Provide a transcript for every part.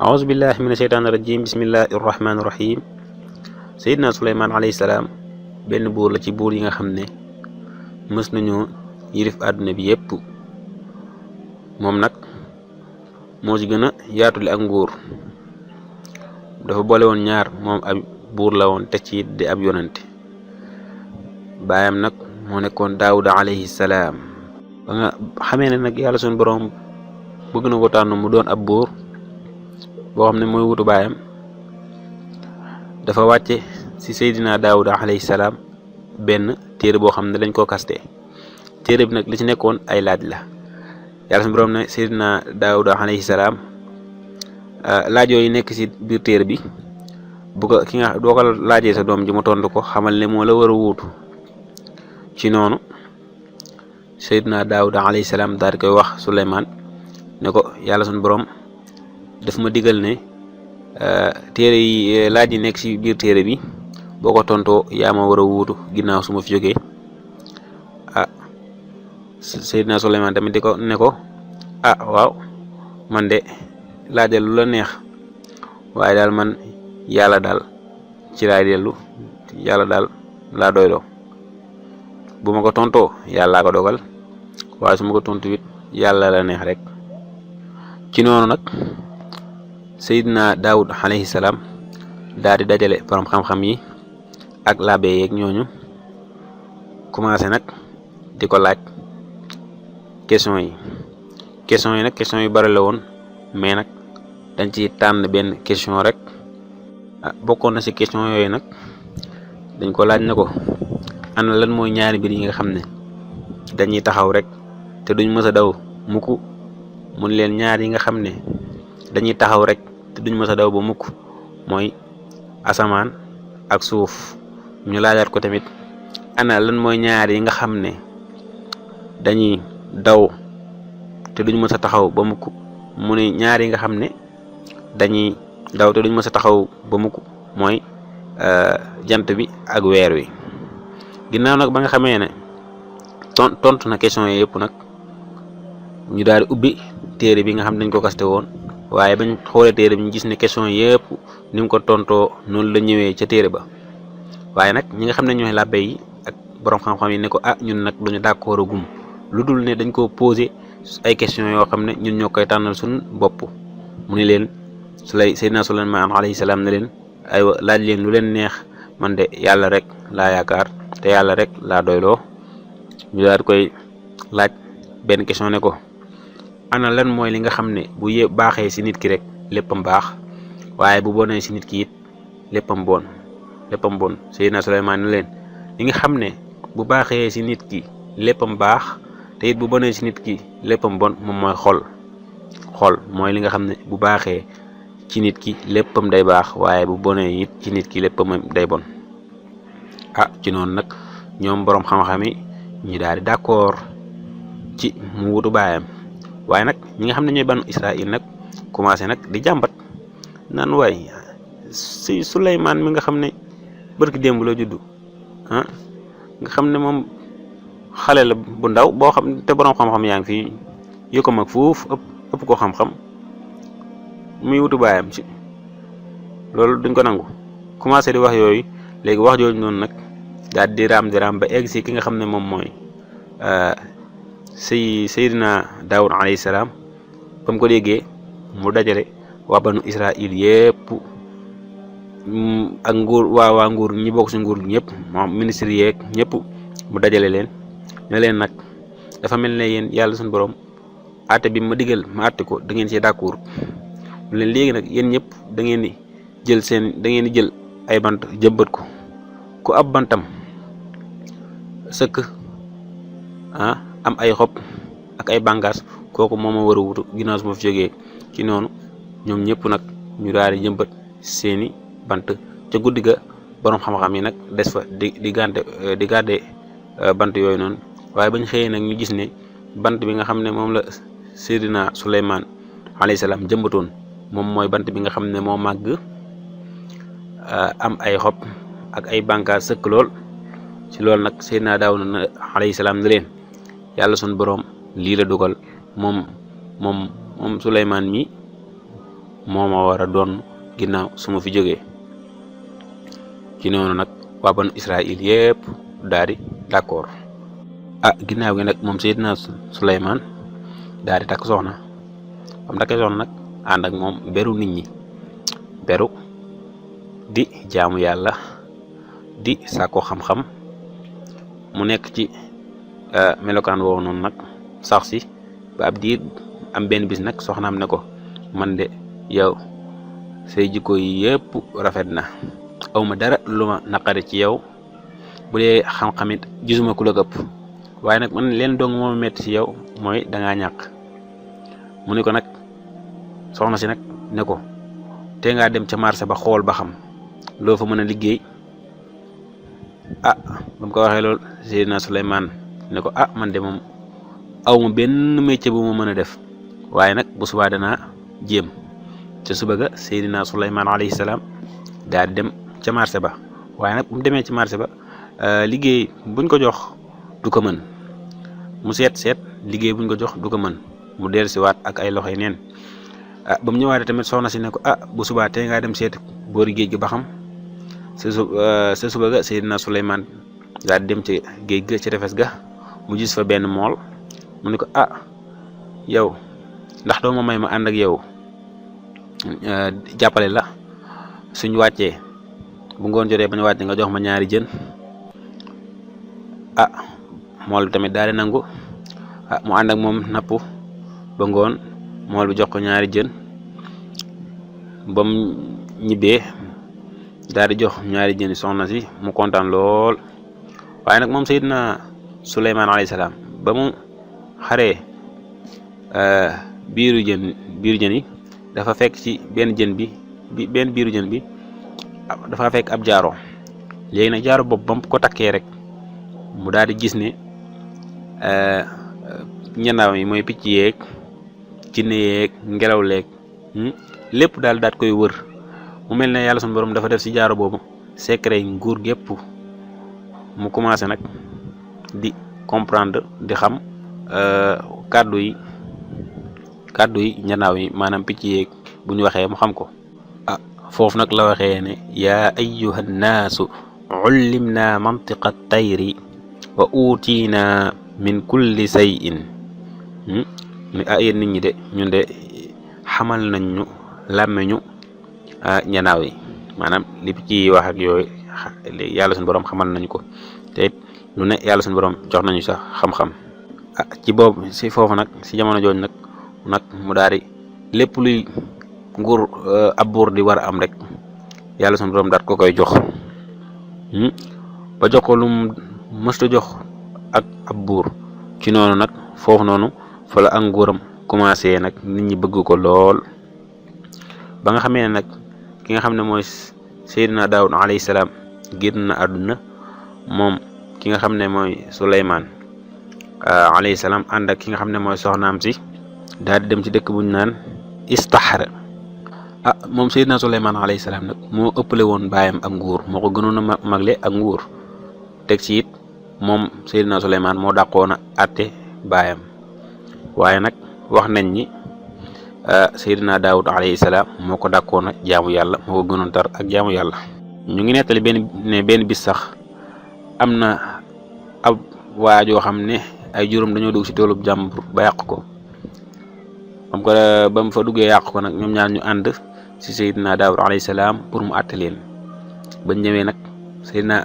أعوذ بالله من الشيطان الرجيم بسم الله الرحمن الرحيم Seydina Suleymaan alayhi salaam benn buur la ci buur yi nga xam ne mës nañoo yilif àdduna bi yépp moom nag moo ci gën a yaatule ak nguur dafa boole woon ñaar moom ab buur la woon te ci di ab yonante baayam nag moo nekkoon Daawuda alayhi salaam ba nga xamee ne nag yàlla suñu boroom bëgg na ko tànn mu doon ab buur boo xam ne mooy wutu baayam dafa wàcce ci Seydina Daawuda alayhi salaam benn téere boo xam ne dañ koo kaste téere bi nag li ci nekkoon ay laaj la yàlla suñu boroom ne Seydina Daawuda alayhi salaam laaj yooyu nekk ci biir téere bi bu ko ki nga doo ko laajee sa doom ji mu tontu ko xamal ne moo la war a wuutu ci noonu Seydina Daawuda alayhi salaam daal di koy wax Suleymaan ne ko yàlla suñu boroom daf ma digal ne téere yi laaj yi nekk ci biir téere bi boo ko tontoo yaa ma war a wuutu ginnaaw su ma fi jógee Seydina Suleymaan tamit di ko ne ko waaw man de laajal lu la neex waaye daal man yàlla daal ci laay dellu yàlla daal laa doyloo bu ma ko tontoo yàllaa ko dogal waaye su ma ko tontu it yàlla la neex rek ci noonu nag Seydina Daawud alayhi salaam daal di dajale borom xam-xam yi ak laabe yeeg ñooñu commencé nag di ko laaj question yi nag question yu bari la woon mais nag dañ ci tànn benn question rek bokkoon na ci question yooyu nag dañ ko laaj na ko ana lan mooy ñaari mbir yi nga xam ne dañuy taxaw rek te duñ mës a daw mukk mun leen ñaar yi nga xam ne dañuy taxaw rek te duñ mës a daw ba mukk mooy asamaan ak suuf ñu laajaat ko tamit ana lan mooy ñaar yi nga xam ne dañuy daw te duñ mës a taxaw ba mukk mu ne ñaar yi nga xam ne dañuy daw te duñ mës a taxaw ba mukk mooy jant bi ak weer wi ginnaaw nag ba nga xamee ne tontu na question yi yëpp nag ñu daal di ubbi téere bi nga xam ne dañ ko kaste woon waaye bañ xoolee téere bi ñu gis ne question yëpp ni mu ko tontoo noonu la ñëwee ca téere ba waaye nag ñi nga xam ne ñooy làbbe yi ak borom xam-xam yi ne ko ñun nag duñu d'accord gum lu dul ne dañ ko posé ay question yoo xam ne ñun ñoo koy tànnal suñu bopp mu ne leen Seydina Suleymaan alayhi salaam ne leen aywa laaj leen lu leen neex man de yàlla rek laa yaakaar te yàlla rek laa doyloo ñu daal di koy laaj benn question ne ko ana lan mooy li nga xam ne bu baaxee ci nit ki rek léppam baax waaye bu bonee ci nit ki it léppam bon Seydina Suleymaan ne leen li nga xam ne bu baaxee ci nit ki léppam baax te it bu bonee ci nit ki léppam bon moom mooy xol mooy li nga xam ne bu baaxee ci nit ki léppam day baax waaye bu bonee it ci nit ki léppam day bon ci noonu nag ñoom boroom xam-xam yi ñu daal di d'accord ci mu wutu baayam waaye nag ñi nga xam ne ñooy banu Israël nag commencé nag di jàmbat naan waay si Suleymaan mi nga xam ne barki démb la juddu nga xam ne moom xale la bu ndaw boo xam te boroom xam-xam yaa ngi fi yu ko mag fuuf ëpp ko xam-xam muy wutu baayam ci loolu duñ ko nangu commencé di wax yooyu léegi wax jooju noonu nag daal di raam ba egg si ki nga xam ne moom mooy Seydina Daawud alayhi salaam ba mu ko déggee mu dajale waa banu Israël yépp ak nguur waa nguur ñi bokk ci nguur gi ñëpp moom ministre yeeg ñëpp mu dajale leen ne leen nag dafa mel ne yéen yàlla suñu borom àtte bi ma digal ma àtte ko da ngeen ci d'accord mu leen léegi nag yéen ñëpp da ngeen di jël ay bant jëmbat ko ku ab bantam sëkk am ay xob ak ay bàngaas kooku moom a war a wutu ginnaaw su ma fi jógee ci noonu ñoom ñëpp nag ñu daal di jëmbat seeni bant ca guddi ga borom xam-xam yi nag des fa di gàdde bant yooyu noonu waaye bañ xëyee nag ñu gis ne bant bi nga xam ne moom la Seydina Suleymaan alayhi salaam jëmbatoon moom mooy bant bi nga xam ne moo màgg am ay xob ak ay bànkaas sëkk lool ci loolu nag Seydina Daawuda alayhi salaam ne leen yàlla sun boroom lii la dogal moom Suleymaan mi moo ma war a doon ginnaaw su ma fi jógee. ci noonu nag waa banu Israël yépp daal di d'accord. ginnaaw gi nag moom Seydina Suleymaan daal di takk soxna bam takkee soxna nag ànd ak moom beru nit ñi beru di jaamu yàlla di sàkko xam-xam mu nekk ci melokaan woowu noonu nag sax si ba ab diir am benn bis nag soxnaam ne ko man de yow say jikko yi yépp rafet na awma dara lu ma naqari ci yow bu dee xam-xamit gisuma ku la ëpp waaye nag man leen dong moo metti ci yow mooy dangaa ñàkk. mu ne ko nag soxna si nag ne ko te ngaa dem ca marché ba xool ba xam loo fa mën a liggéey. ba mu ko waxee loolu Seydina Suleymaan ne ko man de moom awma benn métier bu ma mën a def waaye nag bu subaa danaa jéem. ca suba ga Seydina Suleymaan alayhi salaam daal di dem ca marché ba waaye nag bu mu demee ci marché ba liggéey buñ ko jox du ko mën mu seet liggéey buñ ko jox du ko mën mu dellusiwaat ak ay loxoy neen. ba mu ñëwaatee tamit soxna si ne ko bu subaa tey ngaa dem seet boori géej gi ba xam. sa suba ga Seydina Suleymaan daal di dem ci géej ga ci tefes ga mu gis fa benn mool mu ne ko yow ndax doo ma may ma ànd ak yow jàppale la suñ wàccee bu ngoon jotee ba ñu wàccee nga jox ma ñaari jën. mool bi tamit daal di nangu mu ànd ak moom napp ba ngoon mool bi jox ko ñaari jën ba mu ñibbee daal di jox ñaari jën soxna si mu kontaan lool. waaye nag moom Seydina Suleymaan alayhi salaam ba mu xaree biiru jën yi dafa fekk ci benn biiru jën bi dafa fekk ab jaaro. léegi nag jaaro bopp ba mu ko takkee rek mu daal di gis ne ñanaaw yi mooy picc yeeg jinne yeeg ngelaw leeg lépp daal koy wër. mu mel ne yàlla sunu borom dafa def ci jaaro boobu secret nguur gépp. mu commencé nag di comprendre di xam kàddu yi ñanaaw yi maanaam picc yeeg bu ñu waxee mu xam ko. foofu nag la waxee ne yaa ayyuha nnaasu ullimna mantiqa tayri wa utiina min kulli shay'in. ni yéen nit ñi de ñun de xamal nañ ñu làmmeñu ñanaaw yi maanaam li picc yi wax ak yooyu yàlla suñu borom xamal nañu ko te it lu ne yàlla suñu borom jox nañu sax xam-xam. ci boobu si foofu nag si jamono jooju nag mu daal di lépp luy nguur ab buur di war a am rek yàlla suñu borom daat ko koy jox. ba jox ko lu mu mësta jox ak ab buur. ci noonu nag foofu noonu fa la ak nguuram commencé nag nit ñi bëgg ko lool. ba nga xamee ne nag ki nga xam ne mooy Seydina Daawud alayhi salaam génn na àdduna moom ki nga xam ne mooy Suleymaan alayhi salaam ànd ak ki nga xam ne mooy soxnaam si daal di dem ci dëkk bu ñu naan Istaxar. moom Seydina Suleymaan alayhi salaam nag moo ëppale woon baayam ak nguur moo ko gënoon a magle ak nguur teg ci it moom Seydina Suleymaan moo dàqoon a àtte baayam. waaye nag wax nañ ni Seydina Daawud alayhi salaam moo ko dàqoon a jaamu yàlla moo ko gënoon tar ak jaamu yàlla. ñu ngi nettali benn bis sax am na ab waajoo xam ne ay juróom dañoo dugg ci toolub jàmbur ba yàq ko. ba mu fa duggee yàq ko nag ñoom ñaar ñu ànd ci Seydina Daawud alayhi salaam pour mu àtte leen. bañ ñëwee nag Seydina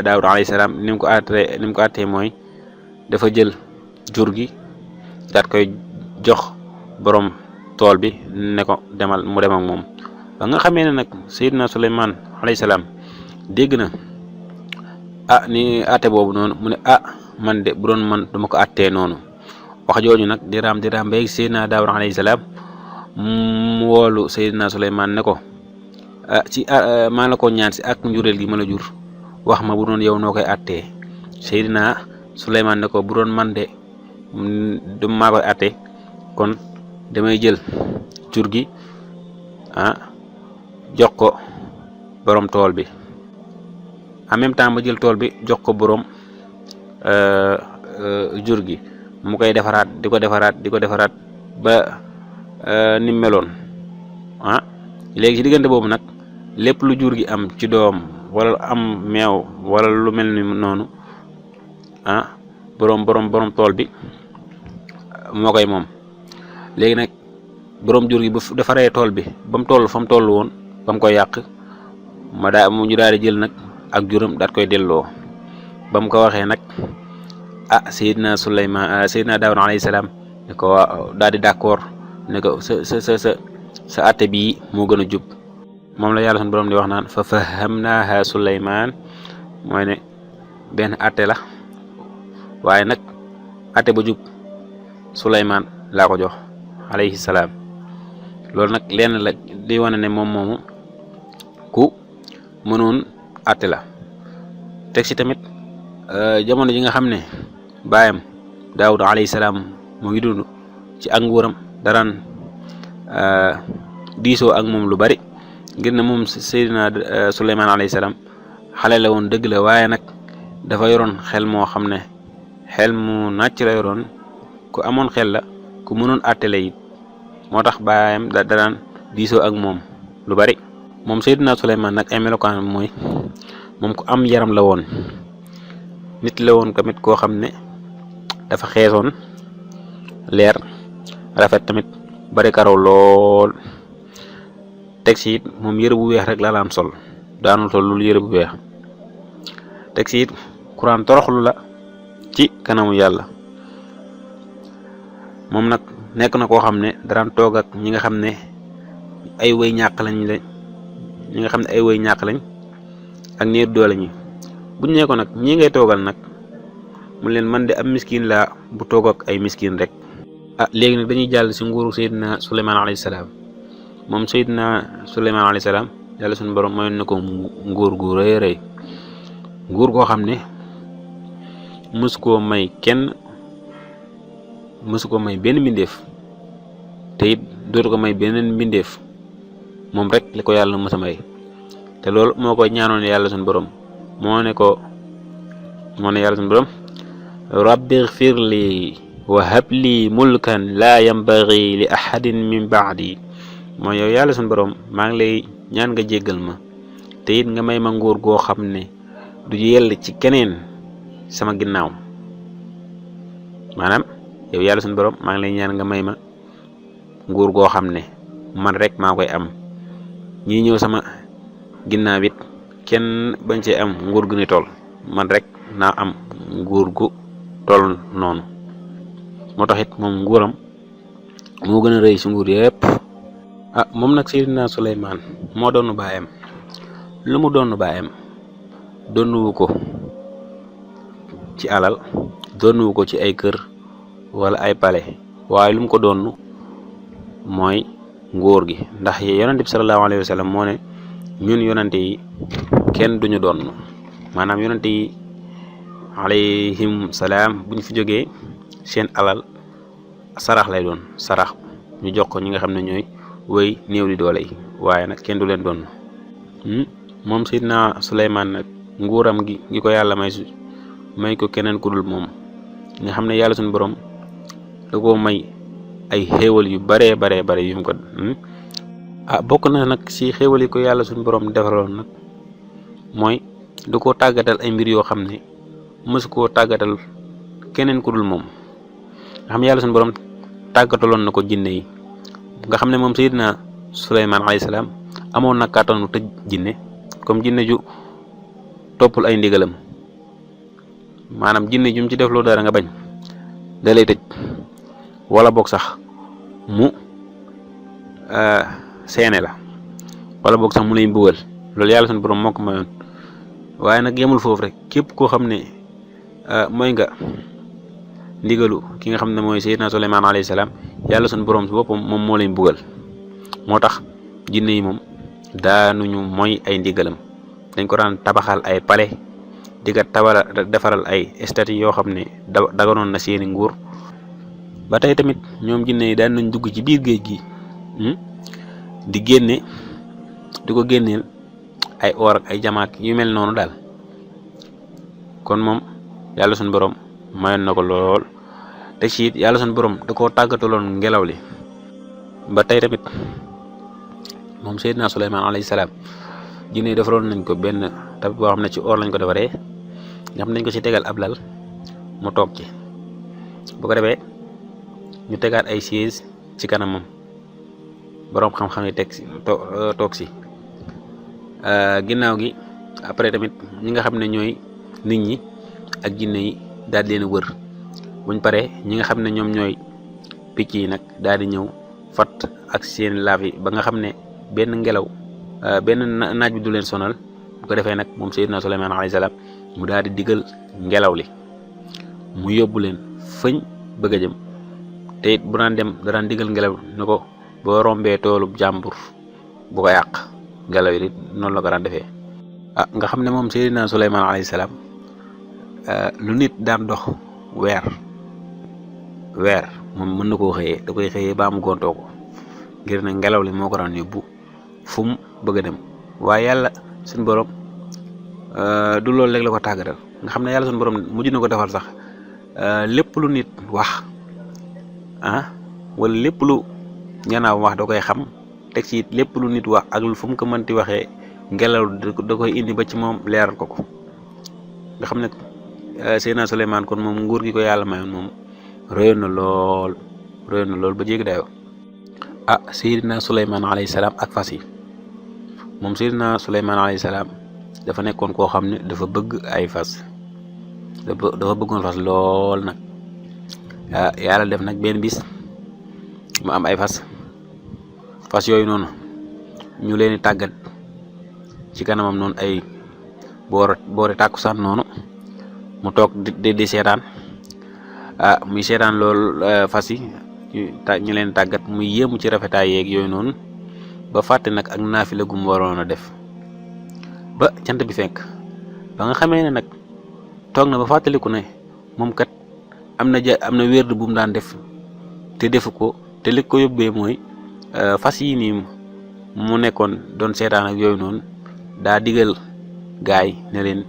Daawud alayhi salaam ni mu ko àttee mooy dafa jël jur gi daat koy jox borom tool bi ne ko demal mu dem ak moom. ba nga xamee ne nag Seydina Suleymaan alayhi salaam dégg na ni àtte boobu noonu mu ne man de bu doon man duma ko àttee noonu. wax jooju nag di raam ba yegg Seydina Daawud alayhi salaam mu woolu Seydina Suleymaan ne ko maa la ko ñaan si ak njureel gi ma la jur wax ma bu doon yow noo koy àttee. Seydina Suleymaan ne ko bu doon man de du maa koy àttee kon damay jël jur gi jox ko borom tool bi en même temps ma jël tool bi jox ko borom jur gi mu koy defaraat di ko defaraat ba ni meloon léegi ci diggante boobu nag lépp lu jur gi am ci doom wala am meew wala lu mel ni noonu borom tool bi moo koy moom. léegi nag borom jur gi bu defaree tool bi ba mu toll fa mu toll woon ba mu koy yàq mu ñu daal di jël nag ak juram daat koy delloo. ba mu ko waxee nag Seydina Daawuda alayhi salaam ne ko daal di d'accord ne ko sa atte bii moo gën a jub. moom la yàlla sunu borom di wax naan fa fahamnaaha Suleymaan mooy ne benn atte la waaye nag atte ba jub Suleymaan laa ko jox alayhi salaam. loolu nag lenn la di wane ne moom moomu ku mënoon atte la. teg ci tamit jamono ji nga xam ne baayam Daawuda alayhi salaam mu ngi dund ci ak nguuram daraan diisoo ak moom lu bari ngir ne moom Seydina Suleymaan alayhi salaam xale la woon dëgg la waaye nag dafa yoroon xel moo xam ne xel mu nàcc la yoroon ku amoon xel la ku mënoon àtte la it moo tax baayam daraan diisoo ak moom lu bari. moom Seydina Suleymaan nag ay melokaan mooy moom ku am yaram la woon nit la woon tamit koo xam ne dafa xeesoon leer rafet tamit bari karaw lool. teg ci it moom yëre bu weex rek la daan sol daanul sol lu yëre bu weex. teg ci it Quraan toroxlu la ci kanamu yàlla. moom nag nekk na koo xam ne daraan toog ak ñi nga xam ne ay way ñàkk lañ ak néew doole ñi buñ ne ko nag ñii ngay toogal nag mu leen man de am miskin laa bu toog ak ay miskin rek. léegi nag dañuy jàll ci nguuru Seydina Suleymaan alayhi salaam. moom Seydina Suleymaan alayhi salaam yàlla suñu borom mayoon na ko nguur gu rëy rëy nguur goo xam ne mësu koo may kenn mësu ko may benn mbindeef te it dootu ko may beneen mbindeef moom rek li ko yàlla mës a may. te loolu moo koy ñaanoon yàlla suñu borom moo ne yàlla suñu borom rabbi ighfir li wa hab li mulkan laa yambaghi li ahadin min ba'di. mooy yow yàlla suñu borom maa ngi lay ñaan nga jéggal ma te it nga may ma nguur goo xam ne du yell ci keneen sama ginnaaw. maanaam yow yàlla suñu borom maa ngi lay ñaan nga may ma nguur goo xam ne man rek maa koy am ñi ñëw sama ginnaaw it kenn bañ cee am nguur gu ni toll man rek naa am nguur gu toll noonu. moo tax it moom nguuram moo gën a rëy ci nguur yépp. moom nag Seydina Suleymaan moo doonu baayam. lu mu doonu baayam donnuwu ko ci alal donnuwu ko ci ay kër wala ay pale waaye lu mu ko doonu mooy nguur gi. ndax yonent bi sallallahu alayhi wa sallam moo ne ñun yonante yi kenn duñu doon maanaam yonante yi alayhim salaam bu ñu fi jógee seen alal sarax lay doon sarax ñu jox ko ñi nga xam ne ñooy way néew di doole yi waaye nag kenn du leen doon. moom Seydina Suleymaan nag nguuram gi ko yàlla may ko keneen ku dul moom nga xam ne yàlla suñu borom da koo may ay xéewal yu bare yu mu ko bokk na nag ci xéewal yi ko yàlla suñu borom defaroon nag mooy da koo tàggatal ay mbir yoo xam ne mësu koo tàggatal keneen ku dul moom nga xam ne yàlla suñu borom tàggataloon na ko jinne yi nga xam ne moom Seydina Suleymaan alayhi salaam amoon na kàttanu tëj jinne comme jinne ju toppul ay ndigalam maanaam jinne jum ci def loo dara nga bañ da lay tëj wala boog sax mu seene la wala boog sax mu lay mbugal loolu yàlla suñu borom moo ko mayoon. waaye nag yemul foofu rek képp koo xam ne mooy nga ndigalu ki nga xam ne mooy Seydina Suleymaan alayhi salaam yàlla suñu borom si boppam moom moo lay mbugal. moo tax jinne yi moom daanuñu mooy ay ndigalam dañ ko daan tabaxal ay palais di ko defaral ay statues yoo xam ne daganoon na seeni nguur. ba tey tamit ñoom jinne yi daan nañ dugg ci biir géej gi di ko génneel ay or ak ay jamaak yu mel noonu daal. kon moom yàlla suñu borom mayoon na ko lool te ci it yàlla suñu borom da koo tàggataloon ngelaw li. ba tey tamit moom Seydina Suleymaan alayhi salaam jinne defaroon nañ ko benn tab boo xam ne ci or lañ ko defaree nga xam ne dañ ko ci tegal ab lal mu toog ci bu ko defee ñu tegaat ay siège ci kanamam boroom xam-xam yi teg si toog si ginnaaw gi après tamit ñi nga xam ne ñooy nit ñi ak jinne yi daal di leen wër buñ paree ñi nga xam ne ñoom ñooy picc yi nag daal di ñëw fat ak seen laaf yi ba nga xam ne benn ngelaw benn naaj bi du leen sonal bu ko defee nag moom Seydina Suleymaan alayhi salaam mu daal di digal ngelaw li mu yóbbu leen fëñ bëgg a jëm te it bu daan dem da daan digal ngelaw ni ko boo rombee toolub jàmbur bu ko yàq ngelaw yi noonu la ko daan defee nga xam ne moom Seydina Suleymaan alayhi salaam lu nit daan dox weer moom mën na koo xëyee da koy xëyee ba mu gontoo ko ngir ne ngelaw li moo ko daan yóbbu fu mu bëgg a dem waaye yàlla suñu borom du loolu rek la ko tàggatal nga xam ne yàlla suñu borom mujj na ko defal sax lépp lu nit wax wala lépp lu ñanaaw wax da koy xam teg ci lépp lu nit wax ak fu mu ko mënti waxee ngelaw da koy indi ba ci moom leeral ko nga xam ne Seydina Suleymaan kon moom nguur gi ko yàlla mayoon moom réyoon na lool ba jéggi dayoo Seydina Suleymaan alayhi salaam ak fas yi moom Seydina Suleymaan alayhi salaam dafa nekkoon koo xam ne dafa bëgg ay fas dafa bëggoon fas lool nag yàlla def nag benn bis mu am ay fas yooyu noonu ñu leen di tàggat ci kanamam noonu ay boori tàkkusaan noonu mu toog di seetaan muy seetaan lool fas yi ñu leen tàggat muy yéemu ci rafetaay yeeg yooyu noonu ba fàtte nag ak naafila gum waroon a def ba jant bi fenk ba nga xamee ne nag toog na ba fàttaliku ne moom kat am na wérdu bu mu daan def te defu ko te li ko yóbbee mooy fas yi nii mu nekkoon doon seetaan ak yooyu noonu daa digal gaay ne leen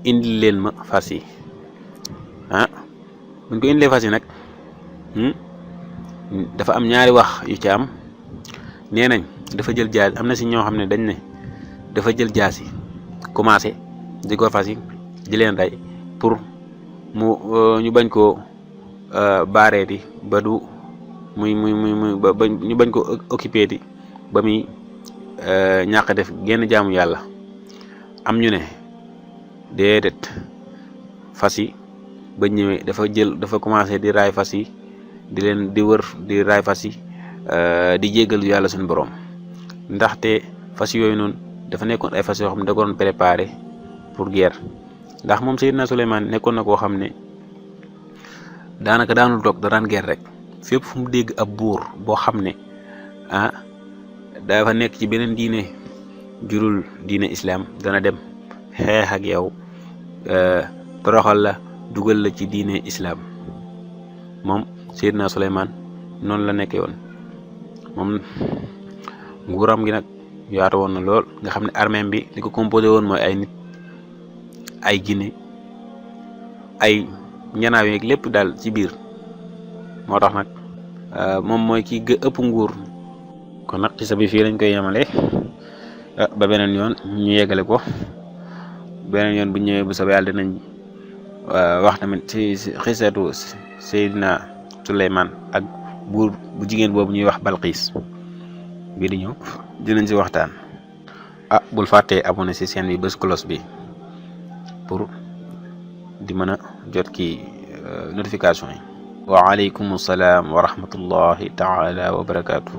indil leen ma fas yi buñ ko indilee fas yi nag dafa am ñaari wax yu ci am nee nañ dafa jël jaas am na si ñoo xam ne dañ ne dafa jël jaas yi commencé di ko fas yi di leen rey pour mu ñu bañ koo baareeti ba du muy ba ñu bañ ko occupé ti ba muy ñàkk def genn jaamu yàlla am ñu ne déedéet fas yi ba ñëwee dafa commencé di raay fas yi di leen di wër di raay fas yi di jéggalu yàlla suñu borom ndaxte fas yooyu noonu dafa nekkoon ay fas yoo xam ne da ko doon préparé pour guerre ndax moom Seydina Suleymaan nekkoon na koo xam ne daanaka daanul toog da daan guerre rek fépp fu mu dégg ab buur boo xam ne dafa nekk ci beneen diine jurul diine islam dana dem xeex ak yow toroxal la dugal la ci diine islam moom Seydina Suleymaan noonu la nekkee woon moom nguuram gi nag yaatu woon na lool nga xam ne armée bi li ko composé woon mooy ay nit ay jinne ay ñanaaw yeeg lépp daal ci biir moo tax nag moom mooy ki ëpp nguur kon nag xisa bi fii lañ koy yemale ba beneen yoon ñu yeggale ko beneen yoon bu ñëwee bu soobee yàlla dinañ wax tamit ci xisatu Seydina Suleymaan ak buur bu jigéen boobu ñuy wax Balqiis bii di ñëw dinañ ci waxtaan bul fàttee abonné ci chaîne bi bës cloche bi pour di mën a jot ki notification yi wa aleykum salaam wa rahmatullahi taala wa barakaatu